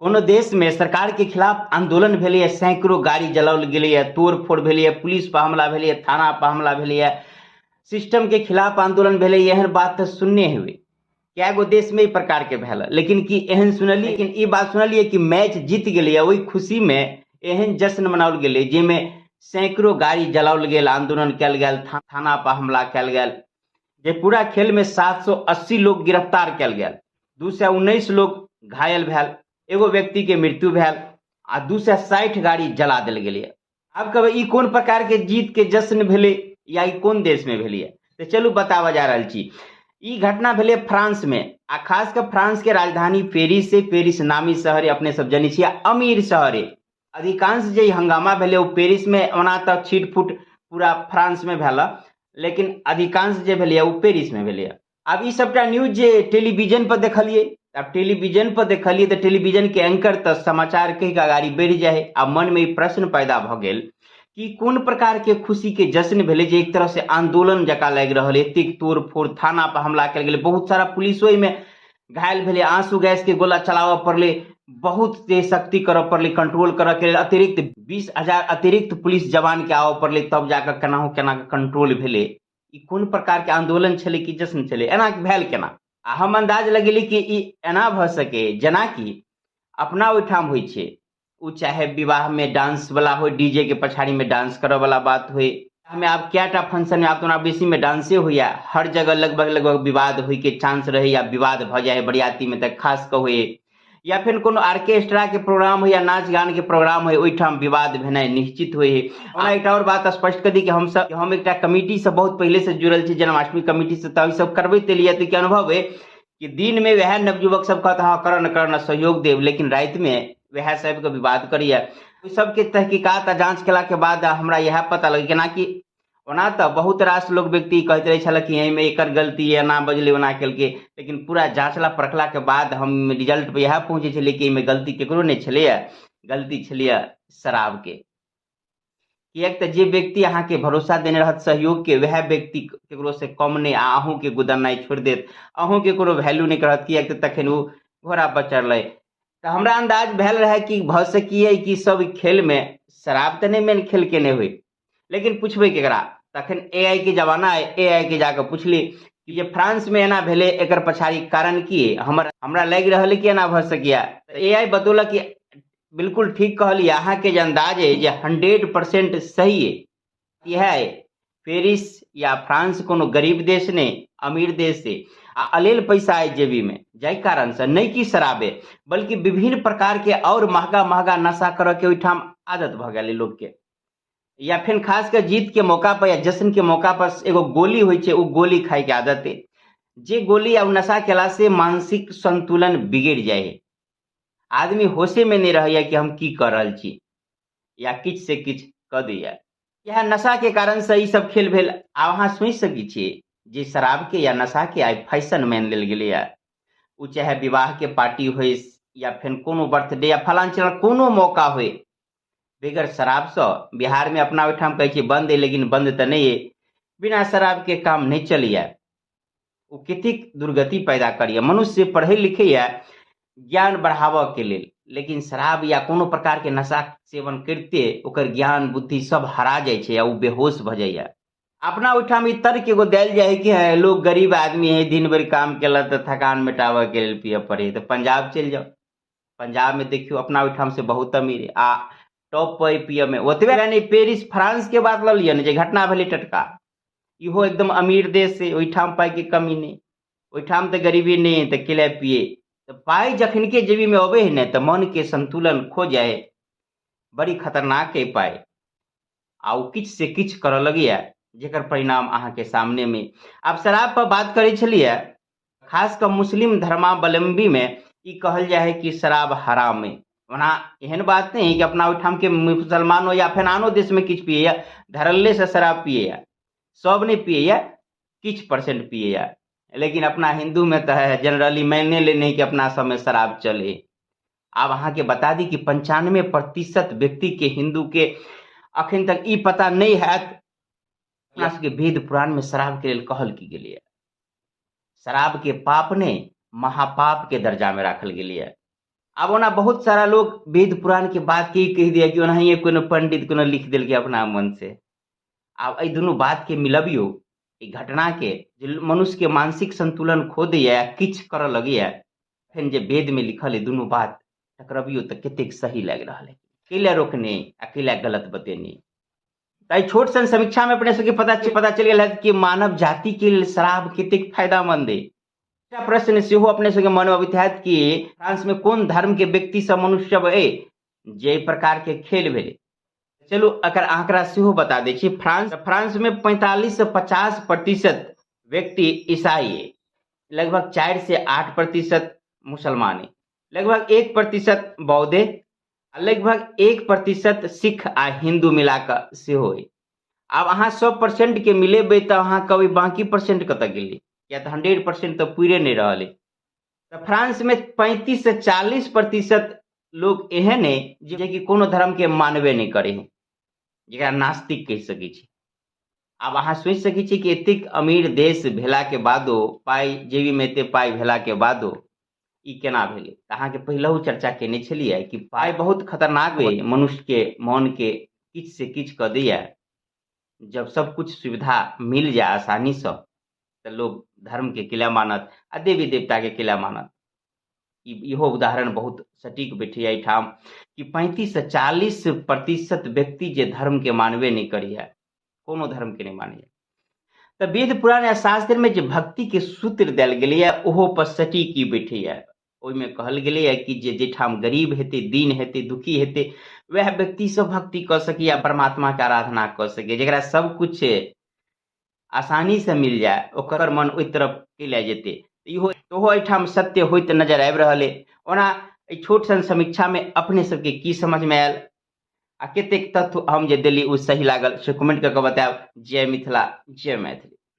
कोनो देशमे सरकारके खिलाफ आंदोलन भेलैए, सैकड़ों गाड़ी जलाओल गेलैए, तोड़ फोड़ भेलैए, पुलिस पर हमला भेलैए, थाना पर हमला भेलैए, सिस्टमके खिलाफ आंदोलन भेलैए, एहन बात तऽ सुनने हेबै। कए गो देशमे एहि प्रकारके भेल, लेकिन की एहन सुनलियै? लेकिन ई बात सुनलियै कि मैच जीत गेलैए, ओहि खुशीमे एहन जश्न मनाओल गेलै जाहिमे सैकड़ों गाड़ी जलाओल गेल, आंदोलन कयल गेल, थाना पर हमला कयल गेल। जे पूरा खेलमे 780 लोग गिरफ्तार कयल गेल, 219 लोग घायल भेल, एगो व्यक्ति के मृत्यु भेल आ 260 गाड़ी जला देल गेलै। आब कहबै ई कोन प्रकार के जीत के जश्न भेलै या ई कोन देश में भेलै? तऽ चलू बताबऽ जा रहल छी। ई घटना भेलै फ्रांस में, आ खास कऽ फ्रांस के राजधानी पेरिस से। पेरिस नामी शहर अपने सब जनै छियै, अमीर शहर है। अधिकांश जे हंगामा भेलै ओ पेरिस में, ओना तऽ छिट फुट पूरा फ्रांस में भेल, लेकिन अधिकांश जे भेलैए ओ पेरिस में भेलैए। आब ई सबटा न्यूज जे टेलीविजन पर देखलियै, आब टेलीविजन पर देखलियै तऽ टेलीविजन के एंकर तऽ समाचार कहि कऽ अगाड़ी बढ़ि जाइ है। आ मन में ई प्रश्न पैदा भऽ गेल कि कोन प्रकार के खुशी के जश्न भेलै जे एक तरह से आंदोलन जकाँ लागि रहल, एतेक तोड़ फोड़, थाना पर हमला कयल गेलै, बहुत सारा पुलिसो एहिमे घायल भेलै, आंसू गैस के गोला चलाबऽ पड़लै, बहुत तेज सख्ती करऽ पड़लै कंट्रोल करऽ के लेल, अतिरिक्त 20,000 अतिरिक्त पुलिस जवान के आबऽ पड़लै, तब जाकऽ केनाहु केना कऽ कंट्रोल भेलै। ई कोन प्रकार के आंदोलन छलै कि जश्न छलै, एना भेल केना? आ हम अंदाज लगेली कि ई एना भऽ सके जेनाकि अपना ओहिठाम होइ छै, ओ चाहे विवाह में डांस वाला हो, डीजे के पछाड़ी में डांस करऽ वाला बात होइ। हमें आब कएटा फंक्शन में आब तऽ ओना बेसी में डांसे होइया, हर जगह लगभग लगभग विवाद होय के चांस रहैया, विवाद भऽ जाइ है बरियाती में तऽ खास कऽ होय, या फेर कोनो ऑर्केस्ट्रा के प्रोग्राम हो या नाच गान के प्रोग्राम हो, ओहिठाम विवाद भेनाइ निश्चित होइ है। ओना एकटा और बात स्पष्ट कर दी कि हमसब, हम एकटा कमिटी से बहुत पहले से जुड़ल छी, जन्माष्टमी कमिटी से, तऽ ई सब करबैत एलियै, तऽ के अनुभव है कि दिन में वएह नवयुवक सब कहत हँ कर न कर न सहयोग देब, लेकिन राति में वएह सबके विवाद करैया। ओहि सबके तहकीकात आ जांच केला के बाद हमरा इएह पता लगल केना कि ओना तऽ बहुत रास लोग व्यक्ति कहैत रहै छलै कि एहिमे एकर गलती एना बजलै ओना केलकै, लेकिन पूरा जाँचला परखला के बाद हम रिजल्ट पर इएह पहुँचै छलियै कि एहिमे गलती केकरो नहि छलैया, गलती छलैया शराब के। किएक तऽ जे व्यक्ति अहाँके भरोसा देने रहत सहयोग के, वएह व्यक्ति केकरो से कम नहि आ अहूँके गुदरनाइ छोड़ि देत, अहूँके कोनो वैल्यू नहि करत, किएक तऽ तखन ओ घोड़ा पर चढ़लै। तऽ हमरा अन्दाज भेल रहै कि भऽ सकिए कि सब खेलमे शराब तऽ नहि मेन खेल केने होइ, लेकिन पुछबै केकरा, तखन ए आई के जमाना है, ए आई के जाकऽ पुछली कि जे फ्रांस में एना भेलै एकर पछाड़ी कारण की है, हमरा लागि रहल है कि एना भऽ सकैया। तऽ ए आई बतौलक कि बिल्कुल ठीक कहलियै, अहाँके जे अन्दाज है जे 100% सही है। इएह है, पेरिस या फ्रांस कोनो गरीब देश नहि, अमीर देश है आ अलेल पैसा है जेबी में, जाहि कारण से नहि कि शराबे बल्कि विभिन्न प्रकार के और महगा महगा नशा करऽ के ओहिठाम आदत भऽ गेलै लोकके। या फिर खास कर जीत के मौका पर या जश्न के मौका पर एगो गोली होइ छै, ओ गोली खाय के आदत है, जे गोली आ नशा केला से मानसिक संतुलन बिगड़ जाइ है, आदमी होशे में नहीं रहैया कि हम की कर रहल छी या किछु से किछु कऽ दैया। इएह नशा के कारण से ई सब खेल भेल। आब अहाँ सोचि सकै छियै जे शराब के या नशा के आइ फैशन मानि लेल गेलैया, ओ चाहे विवाह के पार्टी होइ या फेर कोनो बर्थडे या फलान चिलान कोनो मौका होइ, बगैर शराबसँ बिहारमे अपना ओहिठाम कहै छियै बन्द अइ, लेकिन बन्द तऽ नहि अइ, बिना शराबके काम नहि चलैया। ओ कतेक दुर्गति पैदा करैया। मनुष्य पढ़ै लिखैया ज्ञान बढ़ाबऽके लेल, लेकिन शराब या कोनो प्रकारके नशा सेवन करिते ओकर ज्ञान बुद्धि सब हरा जाइ छै आ ओ बेहोश भऽ जाइया। अपना ओहिठाम ई तर्क एगो देल जाइ है कि है, लोग गरीब आदमी है, दिन भरि काम केलक तऽ थकान मिटाबऽके लेल पियऽ पड़ै है, तऽ पंजाब चलि जाउ, पंजाब में देखियौ अपना ओहिठाम से बहुत अमीर है आ टॉप पर पियऽ में। ओतबे नहि, पेरिस फ्रांस के बात लऽ लिअ ने, जे घटना भेलै टटका, इहो एकदम अमीर देश है, ओहिठाम पाइ के कमी नहि, ओहिठाम तऽ गरीबी नहि है, तऽ केला पिए। तऽ पाइ जखन के जेबी में अबै है ने तऽ मन के संतुलन खो जाए, बड़ी खतरनाक है पाइ, आ ओ किछु से किछु करऽ लगैया, जेकर परिणाम अहाँके सामने में। आब शराब पर बात करै छलियै, खास कऽ मुस्लिम धर्मावलंबी में ई कहल जाय है कि शराब हराम है। ओना एहन बात नहीं है कि अपना ओहिठाम के मुसलमानो या फेर आनो देश में किछु पियैया, धड़ल्ले से शराब पियैया, सब नहीं पियैया, किछु परसेंट पियैया, लेकिन अपना हिंदू में तऽ है जनरली मायने ले नहीं कि अपना सब में शराब चले। आब अहाँके बता दी कि 95% व्यक्ति के हिंदू के अखन तक ई पता नहीं हैत अपना सबके वेद पुराण में शराब के लेल कहल की गेलैया। शराब के पाप ने महापाप के दर्जा में राखल गेलैया। आब ओना बहुत सारा लोग वेद पुराण के बात के कहि दिया कि ओनाहिए कोनो पंडित कोनो लिख देलकै अपना मन से। आब एहि दुनू बात के मिलबियौ, ई घटना के जे मनुष्य के मानसिक संतुलन खो दैया, किछु करऽ लगैया, फेर जे वेद में लिखल है दुनू बात टकरबियौ तऽ कतेक सही लागि रहल है, कैला रोकने आ कैला गलत बतेने। तऽ छोट सन समीक्षा में अपने सबके पता चलि गेल है कि मानव जाति के लेल शराब कतेक फायदामंद है। एकटा प्रश्न सेहो अपने सबके मन में अबैत हैत कि फ्रांस में कोन धर्म के व्यक्ति सब मनुष्य सब अइ जे एहि प्रकार के खेल भेलै। चलू एकर आंकड़ा सेहो बता दै छी। फ्रांस में 45 से 50% व्यक्ति ईसाई है, लगभग 4 से 8% मुसलमान है, लगभग 1% बौद्ध है, आ लगभग 1% सिख आ हिंदू मिलाकऽ सेहो है। आब अहाँ 100% के मिलेबै तऽ अहाँ कहबै बाकी परसेंट कतऽ गेलै, किया तऽ 100% तऽ पूरे नहि रहल है। तऽ फ्रांस में 35 से 40% लोग एहन है जे कि कोनो धर्म के मानबे नहि करे है, जकरा नास्तिक कहि सकै छी। आब अहाँ सोचि सकै छी कि एतेक अमीर देश भेला के बादो, पाइ जेबी में एते पाइ भेला के बादो ई केना भेलै। तऽ अहाँके पहिलहु चर्चा केने छलियै कि पाइ बहुत खतरनाक है, मनुष्य के मन के किछु से किछु कऽ दैया। जब सब कुछ सुविधा मिल जाए आसानी से तऽ लोग धर्म के किला मानत आ देवी देवता के किला मानत। इहो उदाहरण बहुत सटीक बैठैया एहिठाम कि 35 से 40% व्यक्ति जे धर्म के मानबे नहि करैया, कोनो धर्म के नहि मानैया। तऽ वेद पुराण या शास्त्र में जे भक्ति के सूत्र देल गेलैया ओहो पर सटीक ई बैठैया। ओहिमे कहल गेलैया कि जे जाहिठाम गरीब हेतै, दीन हेतै, दुखी हेतै, वएह व्यक्ति सब भक्ति कऽ सकैया, परमात्मा के आराधना कऽ सकैया। जकरा सब कुछ आसानी से मिल जाए ओकर मन ओहि तरफ के लए जेतै। इहो ओहो एहिठाम सत्य होइत नजर आबि रहल अइ। ओना एहि छोट सन समीक्षा में अपने सबके की समझ में आयल आ कतेक तथ्य हम जे देली ओ सही लागल से कमेंट कऽ के बतायब। जय मिथिला, जय मैथिली।